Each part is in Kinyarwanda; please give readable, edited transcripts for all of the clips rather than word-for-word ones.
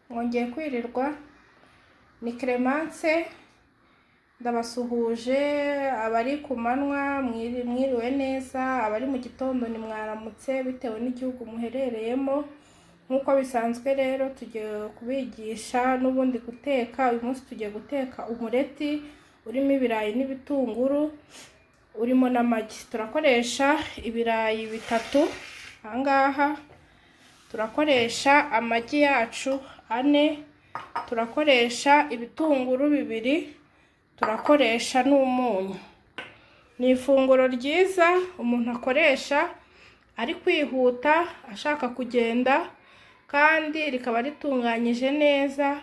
Mwongeye kwirirwa, ni Clemence, ndabasuhuje. Abari ku manywa mwiriwe neza, abari mu gitondo ni mwaramutse bitewe n'igihugu muherereyemo. Nk'uko bisanzwe rero tugiye kubigisha n'ubundi guteka. Uyu munsi tugiye guteka umureti urimo ibirayi n'ibitunguru, urimo n'amagi. Turakoresha ibirayi bitatu aha ngaha, turakoresha amagi yacu 4, turakoresha ibitunguru 2, turakoresha n'umunyu. Ni ifunguro ryiza umuntu akoresha ari kwihuta ashaka kugenda, kandi rikaba ritunganyije neza.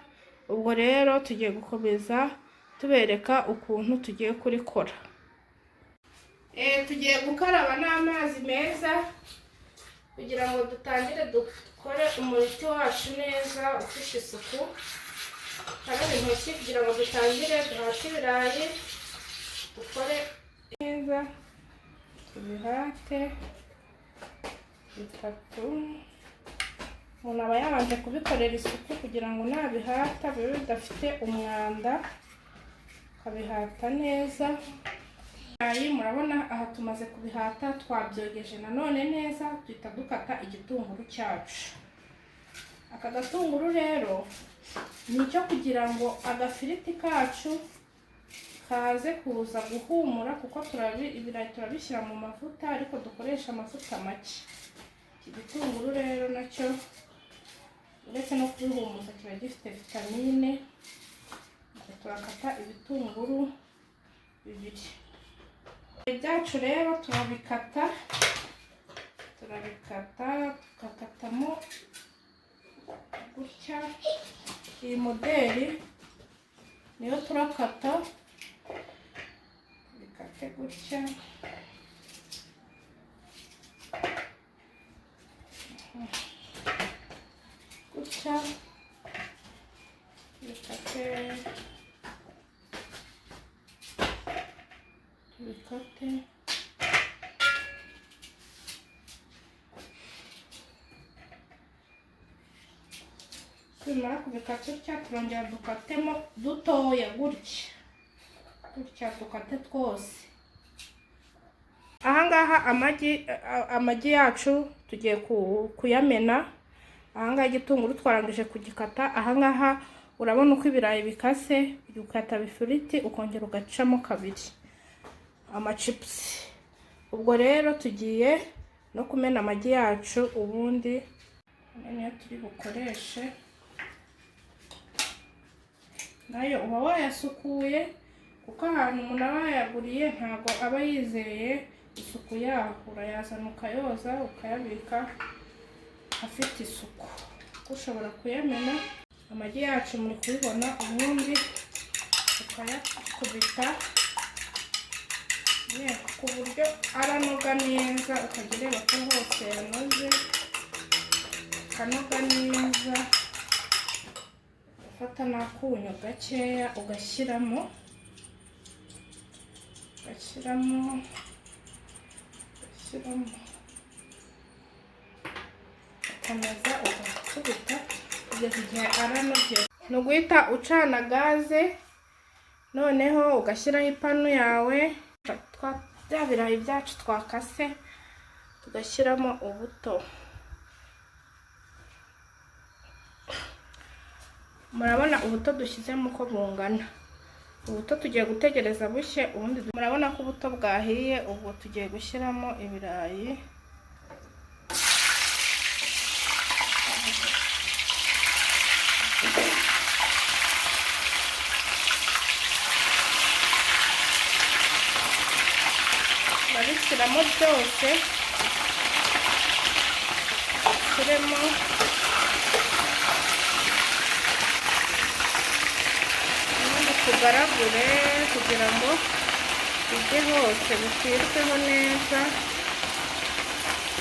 Ubwo rero tugiye gukomeza tubereka ukuntu tugiye kurikora. Tugiye gukaraba n'amazi meza kugira ngo dutangire dukore umureti wacu neza ufite isuku. Dukaraba intoki kugira ngo dutangire duhate ibirayi, dukore neza, tubihate bitatu. Umuntu aba yabanje kubikorera isuku kugira ngo nabihata bibe bidafite umwanda, akabihata neza. Ibirayi murabona aha tumaze kubihata, twabyogeje nanone neza, duhita dukata igitunguru cyacu. Aka gatunguru rero ni icyo kugira ngo agafiriti kacu kaze kuza guhumura, kuko ibirayi turabishyira mu mavuta, ariko dukoresha amavuta make. Iki gitunguru rero nacyo uretse no kubihumuza kiba gifite vitamine. Turakata ibitunguru 2. Ibyacu rero turabikata, tugakatamo gutya. Iyi moderi niyo turakata, bikate gutya. Gutya bikate, tubikate. Tumara kubikata gutya, turongera dukatemo dutoya gutya gutya, dukate twose. Aha ngaha amagi yacu tugiye kuyamena. Aha ngaha igitunguru twarangije kugikata. Aha ngaha urabona uko ibirayi bikase, ukata bifiriti ukongera ugacamo kabiri amacipusi. Ubwo rero tugiye no kumena amagi yacu, ubundi niyo turi bukoreshe. Nayo uba wayasukuye, kuko ahantu umuntu aba yayaguriye ntabwo aba yizeye isuku yaho. Urayazana ukayoza, ukayabika afite isuku, kuko ushobora kuyamena. Amagi yacu muri kubibona, ubundi ukayakubita ku buryo aranoga neza, ukajya ureba ko hose yanoze, akanoga neza. Ufata n'akunyu gakeya ugashyiramo, ugashyiramo, ugashyiramo, ukomeza ugakubita kugeza igihe aranogera. Ni uguhita ucana gaze, noneho ugashyiraho ipanu yawe, bya birayi byacu twakase tugashyiramo ubuto. Murabona ubuto dushyizemo uko bungana. Ubuto tugiye gutegereza bushye, ubundi murabona ko ubuto bwahiye. Ubwo tugiye gushyiramo ibirayi. Turabishyiramo byose, dushyiremo ubundi tugaragure kugira ngo bijye hose bikwirweho neza.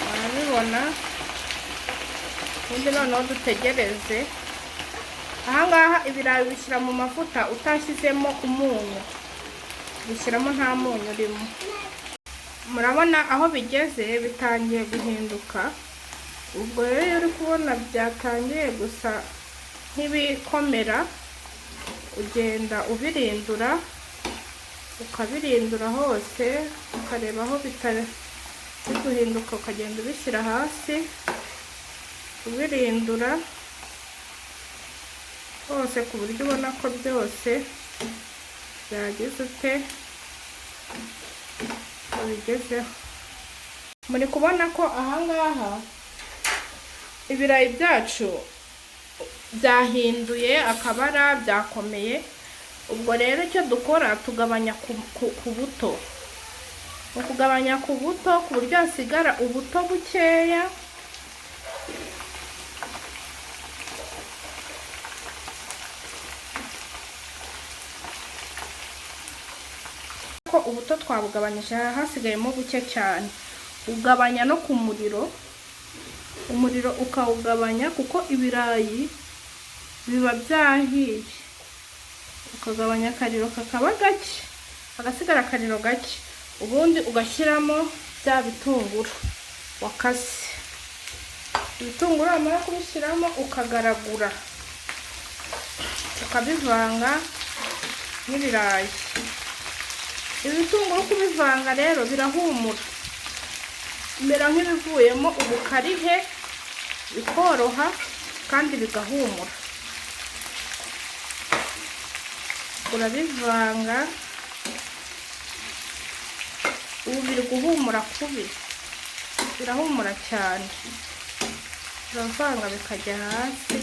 Murabibona. Ubundi noneho dutegereze. Aha ngaha ibirayi ubishyira mu mavuta utashyizemo umunyu, ubishyiramo nta munyu urimo. Murabona aho bigeze bitangiye guhinduka. Ubwo rero iyo uri kubona byatangiye gusa nk'ibikomera, ugenda ubirindura, ukabirindura hose, ukareba aho bitari guhinduka, ukagenda ubishyira hasi ubirindura hose, ku buryo ubona ko byose byagize ute, ubigezeho. Muri kubona ko ahangaha ibirayi byacu byahinduye akabara, byakomeye. Ubwo rero icyo dukora, tugabanya ku buto. Mu kugabanya ku buto, ku buryo hasigara ubuto bukeya. Ko ubuto twabugabanyije, hasigayemo buke cyane. Ugabanya no ku muriro, umuriro ukawugabanya, kuko ibirayi biba byahiye. Ukagabanya akariro kakaba gake, hagasigara akariro gake, ubundi ugashyiramo bya bitunguru wakase. Ibitunguru wamara kubishyiramo, ukagaragura, ukabivanga n'ibirayi. Ibitunguru kubivanga rero birahumura, bimera nk'ibivuyemo ubukarihe, bikoroha kandi bigahumura. Urabivanga, ubu biri guhumura kubi, birahumura cyane. Uravanga bikajya hasi,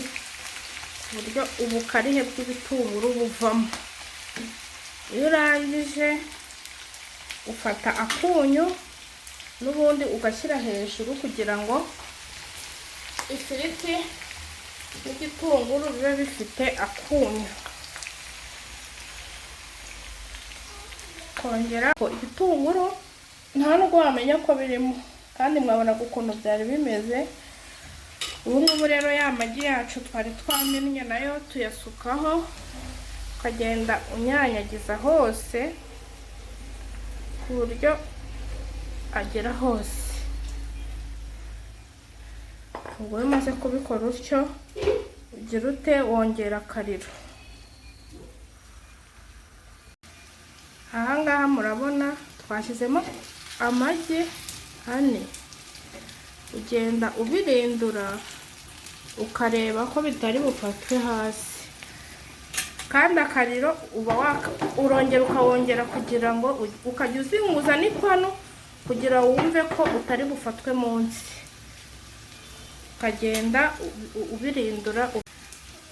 ku buryo ubukarihe bw'ibitunguru buvamo. Iyo urangije, ufata akunyu n'ubundi ugashyira hejuru, kugira ngo ifiriti n'igitunguru bibe bifite akunyu. Kongera igitunguru, nta nubwo wamenya ko birimo, kandi mwabonaga ukuntu byari bimeze. Ubu ngubu rero ya magi yacu twari twamennye nayo tuyasukaho, ukagenda unyanyagiza hose ku buryo agera hose. Ubwo iyo umaze kubikora utyo, ugira ute? Wongera akariro. Aha ngaha murabona twashyizemo amagi 4. Ugenda ubirindura, ukareba ko bitari bufatwe hasi, kandi akariro uba urongera ukawongera, kugira ngo ukajya uzinguza n'ipanu, kugira wumve ko utari bufatwe munsi. Ukagenda ubirindura.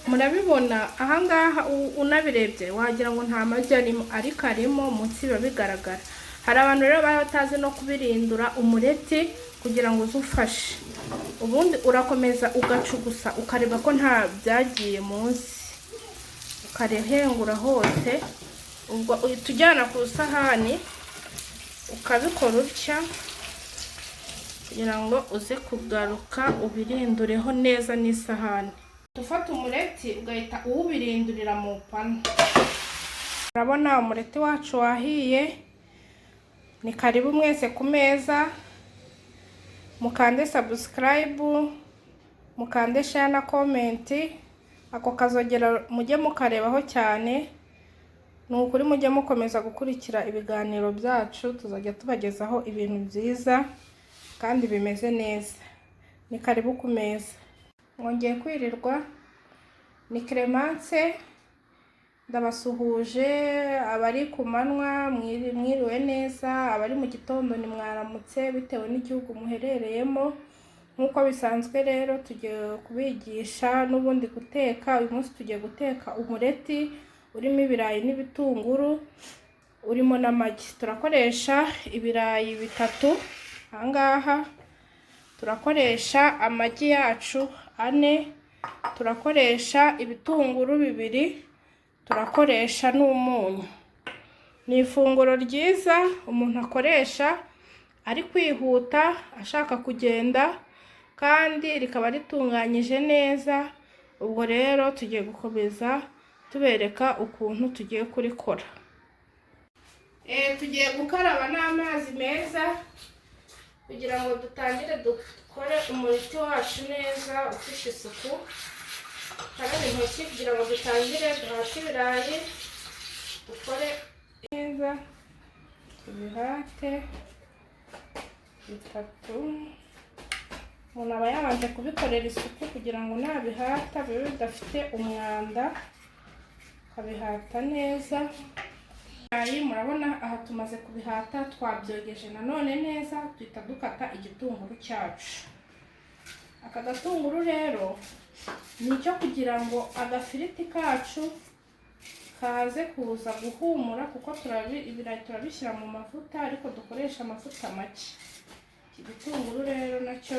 Murabibona ahangaha, unabirebye wagira ngo nta magi arimo, ariko arimo munsi, biba bigaragara. Hari abantu rero baba batazi no kubirindura umureti kugira ngo uze ufashe. Ubundi urakomeza ugacugusa, ukareba ko nta byagiye munsi, ukarehengura hose. Ubwo uhita ujyana ku isahani, ukabikora utya kugira ngo uze kugaruka ubirindureho neza n'isahani. Ufata umureti ugahita uwubirindurira mu panu. Urabona umureti wacu wahiye. Ni karibu mwese ku meza. Mukande subscribe, mukande share na comment, ako kazogera mujye mukarebaho cyane. Ni ukuri mujye mukomeza gukurikira ibiganiro byacu, tuzajya tubagezaho ibintu byiza kandi bimeze neza. Ni karibu ku meza. Mwongeye kwirirwa, ni Clemence, ndabasuhuje. Abari ku manywa mwiriwe neza, abari mu gitondo ni mwaramutse, bitewe n'igihugu muherereyemo. Nk'uko bisanzwe rero, tugiye kubigisha n'ubundi guteka. Uyu munsi tugiye guteka umureti urimo ibirayi n'ibitunguru, urimo n'amagi. Turakoresha ibirayi 3 ahangaha, turakoresha amagi yacu 4, turakoresha ibitunguru 2, turakoresha n'umunyu. Ni ifunguro ryiza umuntu akoresha ari kwihuta, ashaka kugenda, kandi rikaba ritunganyije neza. Ubwo rero tugiye gukomeza tubereka ukuntu tugiye kurikora. Tugiye gukaraba n'amazi meza kugira ngo dutangire dukore umureti wacu neza ufite isuku. Karabe intoki kugira ngo dutangire duhate ibirayi, dukore neza, tubihate bitatu. Umuntu aba yabanje kubikorera isuku kugira ngo nabihata bibe bidafite umwanda, ukabihata neza. Ibirayi murabona aha tumaze kubihata, twabyogeje nanone neza, duhita dukata igitunguru cyacu. Aka gatunguru rero ni icyo kugira ngo agafiriti kacu kaze kuza guhumura, kuko ibirayi turabishyira mu mavuta, ariko dukoresha amavuta make. Iki gitunguru rero nacyo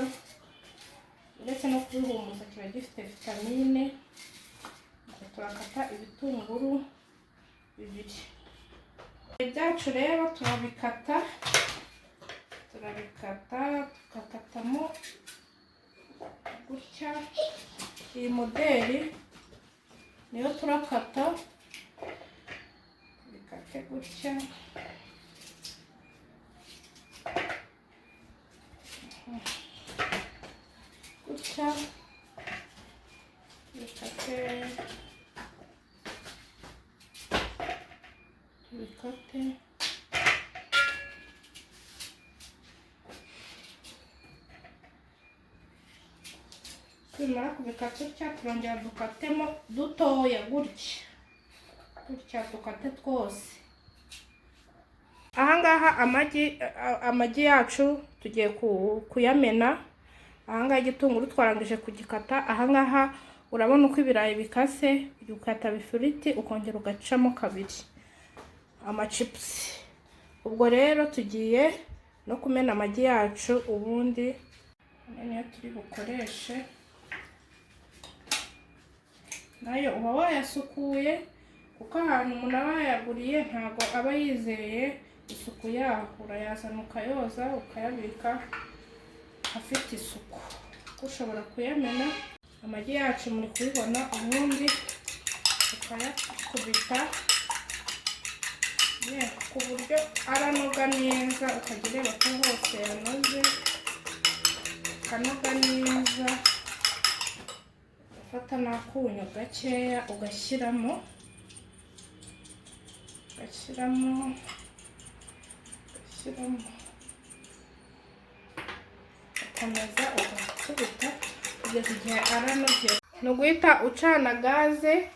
uretse no kubihumuza kiba gifite vitamine. Turakata ibitunguru bibiri. Ibyacu rero turabikata, tugakatamo gutya. Iyi moderi niyo turakata, bikate gutya. Gutya bikate, tubikate. Tumara kubikata gutya, turongera dukatemo dutoya gutya gutya, dukate twose. Ahangaha amagi yacu tugiye kuyamena. Ahangaha igitunguru twarangije kugikata. Ahangaha urabona uko ibirayi bikase, ukata bifiriti ukongera ugacamo kabiri amacipusi. Ubwo rero tugiye no kumena amagi yacu, ubundi niyo turi bukoreshe. Nayo uba wayasukuye, kuko ahantu umuntu aba yayaguriye ntabwo aba yizeye isuku yaho. Urayazana ukayoza, ukayabika afite isuku, kuko ushobora kuyamena. Amagi yacu muri kubibona, ubundi ukayakubita ku buryo aranoga neza, ukajya ureba ko hose yanoze, akanoga neza. Ufata n'akunyu gakeya ugashyiramo, ugashyiramo, ugashyiramo, ugakomeza ugakubita kugeza igihe aranogera. Ni uguhita ucana gaze,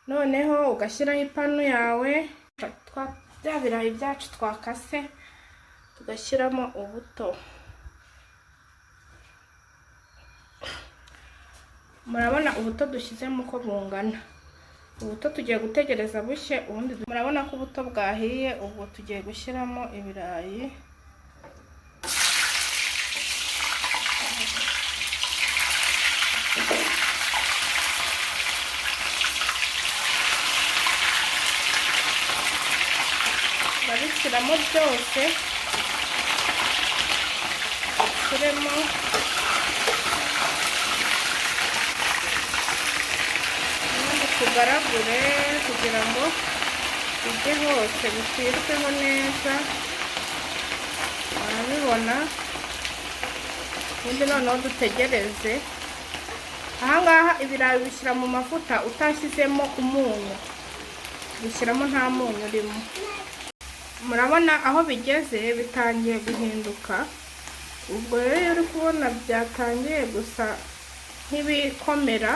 noneho ugashyiraho ipanu yawe, bya birayi byacu twakase tugashyiramo ubuto. Murabona ubuto dushyizemo uko bungana. Ubuto tugiye gutegereza bushye, ubundi murabona ko ubuto bwahiye. Ubwo tugiye gushyiramo ibirayi. Babishyiramo byose, ushyiremo tugaragure kugira ngo bijye hose bikwirweho neza. Murabibona. Ubundi noneho dutegereze. Ahangaha ibirayi ubishyira mu mavuta utashyizemo umunyu, ubishyiramo nta munyu urimo. Murabona aho bigeze bitangiye guhinduka. Ubwo rero iyo uri kubona byatangiye gusa nk'ibikomera,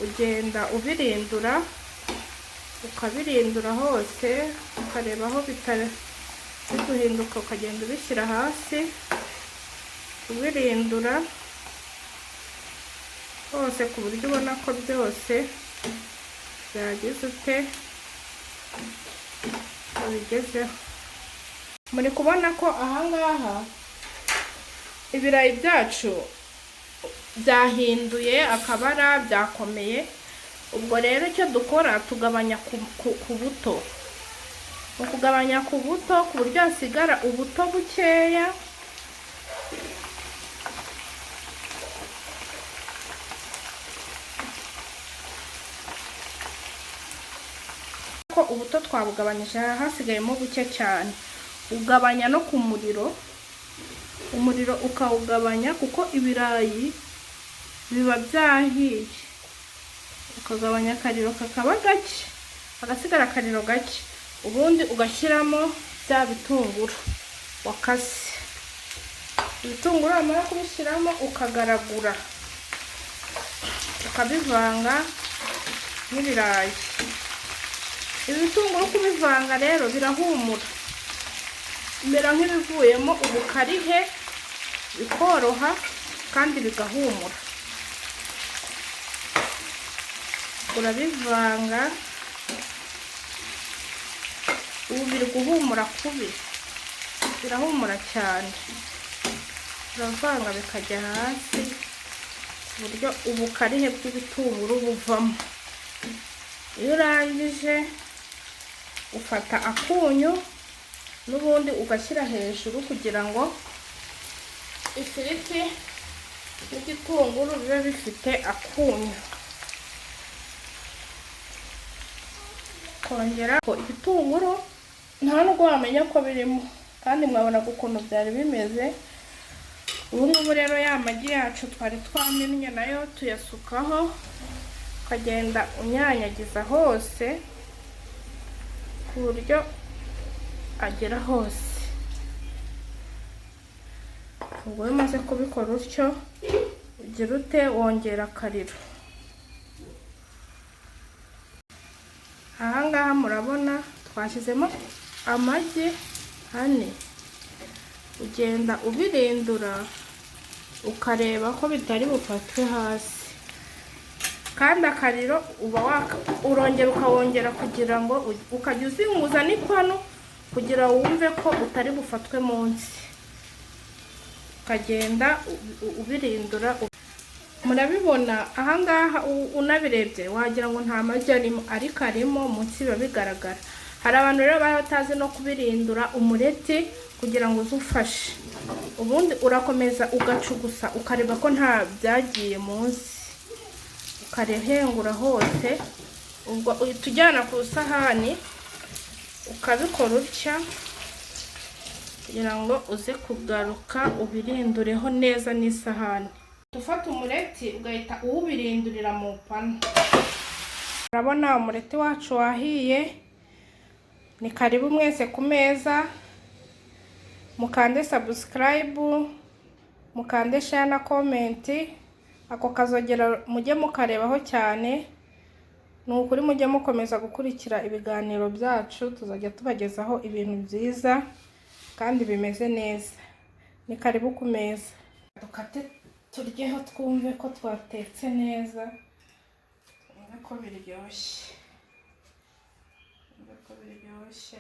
ugenda ubirindura, ukabirindura hose, ukareba aho bitari guhinduka, ukagenda ubishyira hasi, ubirindura hose ku buryo ubona ko byose byagize ute, ubigezeho. Muri kubona ko ahangaha ibirayi byacu byahinduye akabara, byakomeye. Ubwo rero icyo dukora, tugabanya ku buto. Mu kugabanya ku buto ku buryo hasigara ubuto bukeya. Ko ubuto twabugabanyije, hasigayemo buke cyane. Ugabanya no ku muriro, umuriro ukawugabanya, kuko ibirayi biba byahiye. Ukagabanya akariro kakaba gake, hagasigara akariro gake, ubundi ugashyiramo bya bitunguru wakase. Ibitunguru wamara kubishyiramo, ukagaragura, ukabivanga n'ibirayi. Ibi bitunguru kubivanga rero birahumura, bimera nk'ibivuyemo ubukarihe, bikoroha kandi bigahumura. Urabivanga, ubu biri guhumura kubi, birahumura cyane. Uravanga bikajya hasi ku buryo ubukarihe bw'ibitunguru buvamo. Iyo urangije, ufata akunyu n'ubundi ugashyira hejuru kugira ngo ifiriti n'igitunguru bibe bifite akunyu. Kongera ibitunguru nta nubwo wamenya ko birimo, kandi mwabonaga ukuntu byari bimeze. Ubu ngubu rero ya magi yacu twari twamennye nayo tuyasukaho, ukagenda unyanyagiza hose ku buryo agera hose. Ubwo iyo umaze kubikora utyo, ugira ute? Wongera akariro. Ahangaha murabona twashyizemo amagi 4. Ugenda ubirindura, ukareba ko bitari bufatwe hasi, kandi akariro uba urongera ukawongera kugira ngo ukajya uzinguza n'ipanu kugira wumve ko utari bufatwe munsi, ukagenda ubirindura. Murabibona ahangaha, unabirebye wagira ngo nta magi arimo, ariko arimo munsi, biba bigaragara. Hari abantu rero baba batazi no kubirindura umureti kugira ngo uze ufashe. Ubundi urakomeza ugacugusa, ukareba ko nta byagiye munsi, ukarehengura hose. Ubwo uhita ujyana ku isahani, ukabikora utya kugira ngo uze kugaruka ubirindureho neza n'isahani. Ufata umureti ugahita uwubirindurira mu panu. Urabona umureti wacu wahiye. Ni karibu mwese ku meza. Mukande subscribe, mukande share na comment, ako kazogera mujye mukarebaho cyane. Ni ukuri mujye mukomeza gukurikira ibiganiro byacu, tuzajya tubagezaho ibintu byiza kandi bimeze neza. Ni karibu ku meza. Dukate turyeho, twumve ko twatetse neza, twumve ko biryoshye, twumve ko biryoshye.